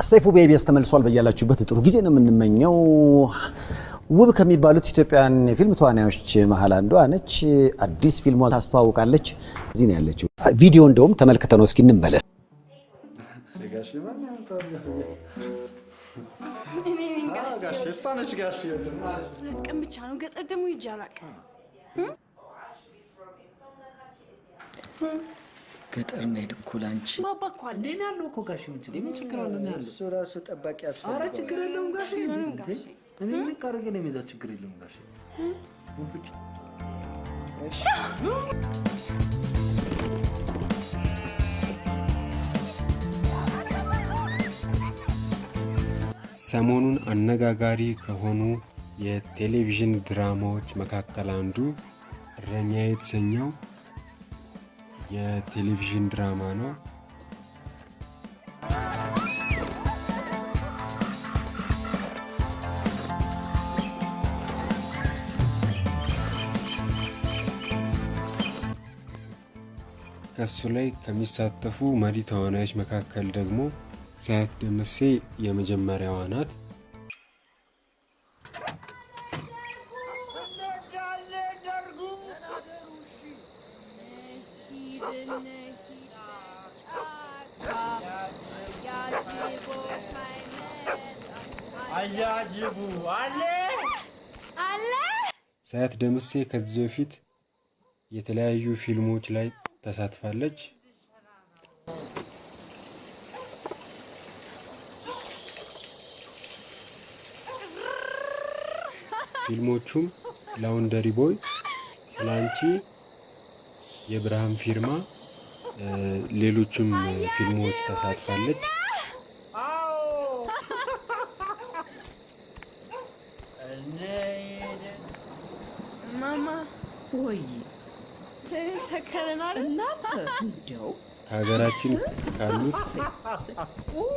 ሰይፉ በኢቢኤስ ተመልሷል። በያላችሁበት ጥሩ ጊዜ ነው የምንመኘው። ውብ ከሚባሉት ኢትዮጵያውያን የፊልም ተዋናዮች መሀል አንዷ ነች። አዲስ ፊልሟ ታስተዋውቃለች። እዚህ ነው ያለችው። ቪዲዮ እንደውም ተመልክተ ነው እስኪ እንመለስ። ሁለት ቀን ብቻ ነው ገጠር ደግሞ ሂጅ አላውቅም። ገጠር መሄድ እኮ ላንቺ ባባ እኮ አለ። እኔ ያለው እኮ ጋሼ፣ ምን ችግር ምን ችግር አለ? ነው እሱ ራሱ ጠባቂ ያስፈልገዋል። ኧረ ችግር የለውም ጋሼ። ጋሼ እኔ ምን አድርጌ ነው የሚይዘው? ችግር የለውም ጋሼ። እሺ ሰሞኑን አነጋጋሪ ከሆኑ የቴሌቪዥን ድራማዎች መካከል አንዱ እረኛዬ የተሰኘው የቴሌቪዥን ድራማ ነው። ከሱ ላይ ከሚሳተፉ መሪ ተዋናዮች መካከል ደግሞ ሳያት ደምሴ የመጀመሪያዋ ናት። አያጅቡ አለ አለ። ሳያት ደምሴ ከዚህ በፊት የተለያዩ ፊልሞች ላይ ተሳትፋለች። ፊልሞቹም Laundry Boy፣ ስላንቺ፣ የብርሃን ፊርማ፣ ሌሎችም ፊልሞች ተሳትፋለች። ማማ ወይ ትንሽ ሰከረናል። እናንተ እንደው ከሀገራችን ካሉት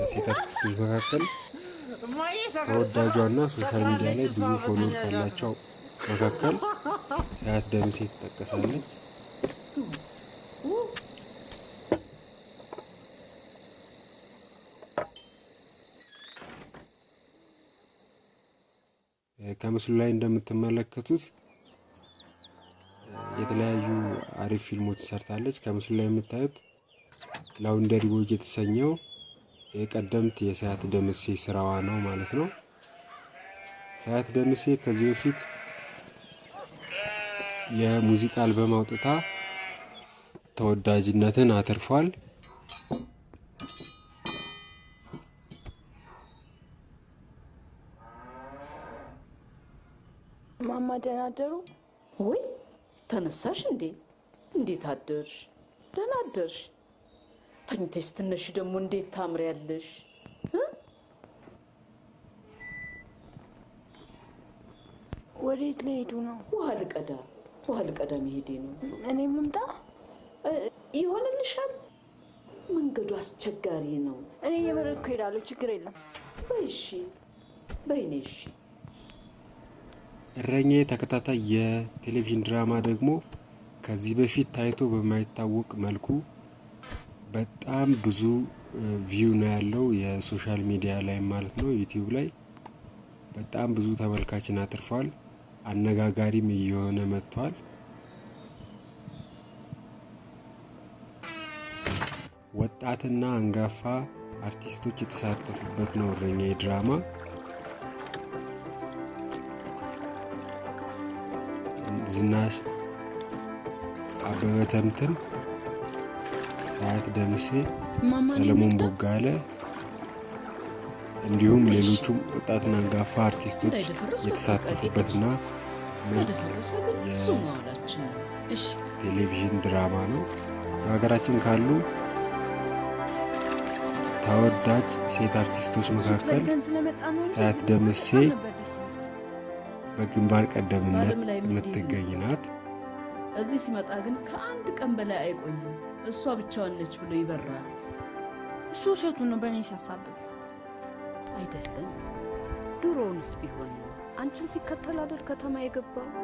ሴት አርቲስቶች መካከል ተወዳጇና social media ላይ ብዙ follower ካላቸው መካከል ሳያት ደምሴ ትጠቀሳለች። ከምስሉ ላይ እንደምትመለከቱት የተለያዩ አሪፍ ፊልሞች ሰርታለች። ከምስሉ ላይ የምታዩት Laundry Boy የተሰኘው የቀደምት የሳያት ደምሴ ስራዋ ነው ማለት ነው። ሳያት ደምሴ ከዚህ በፊት የሙዚቃ አልበም አውጥታ ተወዳጅነትን አትርፏል። ማማ ደህና አደሩ? ወይ ተነሳሽ እንዴ? እንዴት አደርሽ? ደህና አደርሽ? ተኝተሽ ስትነሺ ደግሞ እንዴት ታምሪያለሽ? ወዴት ሊሄዱ ነው? ውሃ ልቀዳ ውሃ ልቀዳ መሄዴ ነው። እኔም ልምጣ? ይሆንልሻል። መንገዱ አስቸጋሪ ነው። እኔ እየበረድኩ እሄዳለሁ። ችግር የለም። በይ እሺ፣ በይ እኔ እሺ። እረኛዬ ተከታታይ የቴሌቪዥን ድራማ ደግሞ ከዚህ በፊት ታይቶ በማይታወቅ መልኩ በጣም ብዙ view ነው ያለው የ social media ላይ ማለት ነው። ዩቲዩብ ላይ በጣም ብዙ ተመልካችን አትርፏል። አነጋጋሪም እየሆነ መጥቷል። ወጣትና አንጋፋ አርቲስቶች የተሳተፉበት ነው እረኛዬ ድራማ። ዝናሽ አበበ ተምትም፣ ሳያት ደምሴ፣ ማማ እኔም ሰለሞን ልምጣ? ቦጋለ እንዲሁም ሌሎቹም ወጣትና አንጋፋ አርቲስቶች እንዳይደፈርስ በጥንቃቄ የተሳተፉበትና ምርጥ ከደፈረሰ ግን እሱ መዋላችን ነው። እሺ ቴሌቪዥን ድራማ ነው። በሀገራችን ካሉ ተወዳጅ ሴት አርቲስቶች መካከል ዘግተን ስለመጣ ነው እንጂ ሳያት ደምሴ በጣም ነበር ደስ የሚለው። በግንባር ቀደምነት በዓለም ላይ እንዲህ ነው። የምትገኝ ናት። እዚህ ሲመጣ ግን ከአንድ ቀን በላይ አይቆይም። እሷ ብቻዋን ነች ብሎ ይበራል። እሱ ውሸቱን ነው በእኔ ሲያሳብብ። አይደለም ድሮውንስ ቢሆን አንቺን ሲከተል አይደል ከተማ የገባው?